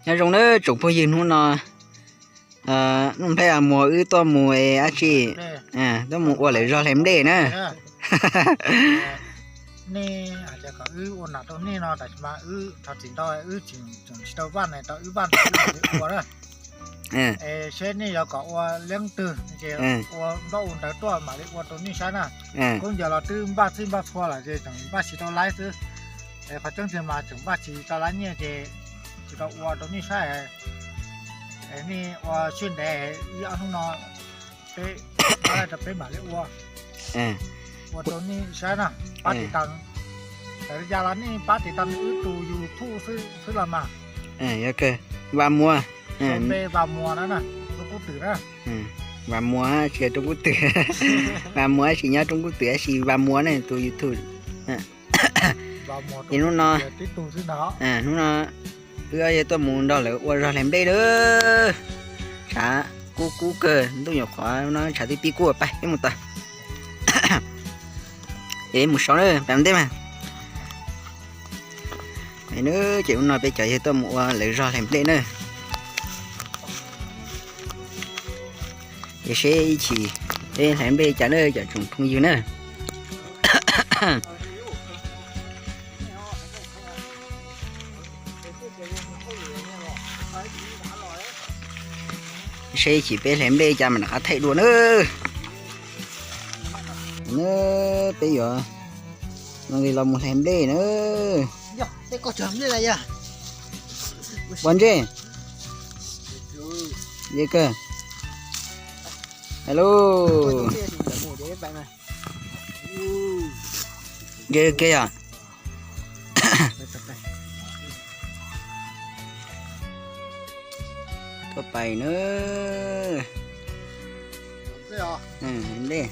Nyob zoo nawb tsoom phooj ywg, hnub no Nuj Nplhaib Muas wb tuaj mus dab tsi, tuaj mus ua lawv zog hlais nplej na. Nej hais tias kom wb ua nam rau nej no, tab sis mas wb thov txim ntau, wb tseem tsis tau vaj na, tau wb vaj na wb mam li ua na. Es seb nej yuav kom ua leej twg ces ua ntaub ua ntawv tuaj mam li ua rau nej saib na. Khaub ncaws los twb npaj txhij npaj txhua lawm ces tseem npaj tsis tau laib xwb. Es qhov tseeb tiag mas tseem npaj tsis tau laib nyiaj ces tsis tau ua rau nej saib. Es nej ua siab ntev ib ob hnub no peb, rau peb mam li ua, ua rau nej saib na. Pab tiv tas, txawm li cas los nej pab tiv tas wb tus YouTube xwb los mas. Yog kawg, Vam Muas, npe Vam Muas na, Roob Kub Twm na. Vam Muas tsis yog Roob Kub Twm, Vam Muas tsis nyob Roob Kub Twm tab sis Vam Muas ne tus YouTube. Ces hnub no, hnub no wb yog tuaj mus nrog lawv ua zog hlais nplej lawm. Tshav kub kub kawg, ntuj nyuam qhuav no tshav twb pib kub pais peb mus tod. Es mus saud na, pais ntej mas. Ces hnub no peb cov yog tuaj mus ua lawv zog hlais nplej na. Ces seb ib chim peb hlais nplej cas na cov tsoom phooj ywg na. Seb ib chim peb hlais nplej cas mam rov qab thaij dua na. Na, peb yuav no li los mus hlais nplej na. Ua ntsej, ye kawg, hello. Ntsej kiag yom. Tuaj pais na. Nplej.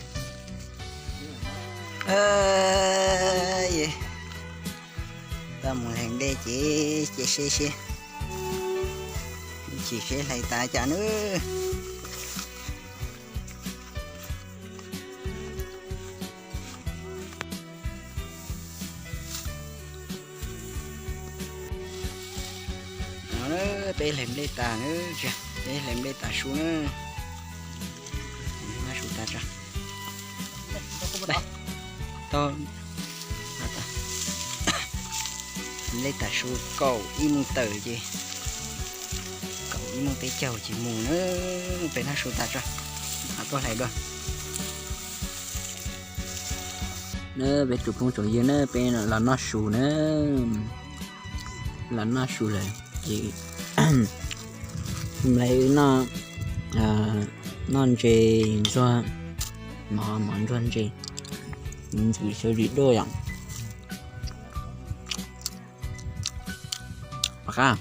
Tuaj mus hlais nplej ces cia seb seb ib chim seb hlais tas cas na. Peb hlais nplej tas na, peb hlais nplej tas su na. Noj su tas tso. Tau, nplej tas su kaum ib moos tawm ces, kaum ib moos peb caug ces mus na. Peb noj su tas tso, mam tuaj hlais dua. Na peb tsoom phooj tsoom ywg na, peb los noj su na, los noj su lawm ces mus lawv noj, noj ntses ntsuag, mov mov ntsuag ntses, ntxim xyaw zim duaj yom. Pom qab.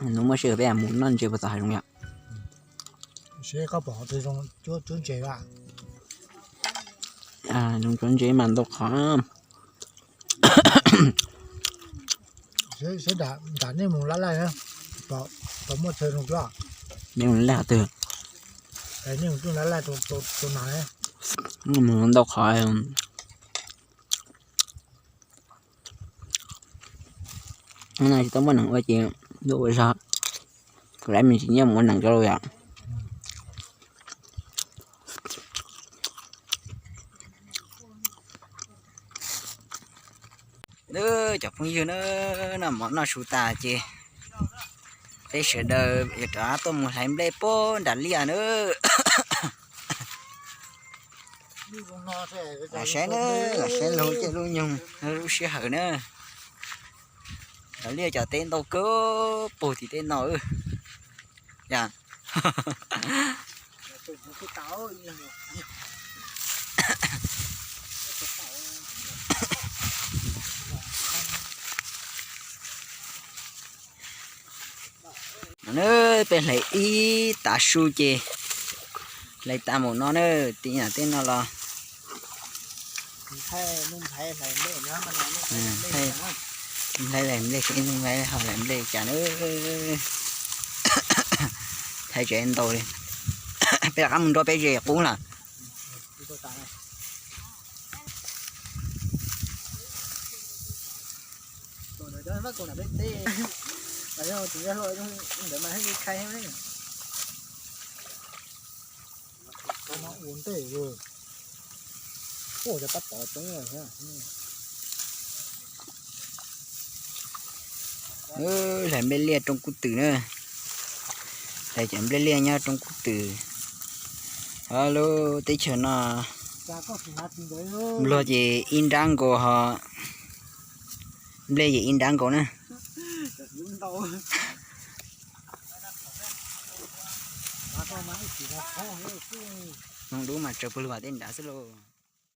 Nws muaj sij hawm peb mus noj ntses puas tau hav zoov yom. Seb koj pom tus zoo cuab ntses a. Zoo cuab ntses mas ntau qhov. Seb nram nej mus laj laj, pom muaj chaw zoo cuab. Nej mus laj qhov twg? Nej mus cuab laj laj rau na. Mus ntau qhov. Hnub no tsis tau muaj neeg ua ces yuav ua zog, kuv lawv me ntsis nyiaj mus ua neeg rau lawm yom. Cov phooj ywg na, noj mov noj su tas ces peb sawv daws yuav rov tuaj mus hlais nplej puag nram liaj na. Los saib na, los saib lub caij lub nyoog lub sij hawm na. Nram liaj cov teb ntau kawg, puag tim tej no. Yog no na, peb hlais ib tav su ces hlais tas npaum no na, tib yam tej no los hlais nplej, hlais nplej, hlais nplej cas na, thaij tsev ntau li. Peb rov qab mus nrog peb zes qub lawm. Ua ntej, ua cov pab tod coob. Hlais nplej liaj roob kub twm na. Hlais cov nplej liaj nyob roob kub twm. Lub teb chaws no nplog ces ib nrab nkaus ho, nplej ces ib nrab nkaus na. Hmoov dub mas tsaws pw lug tej nrad xwb lauj.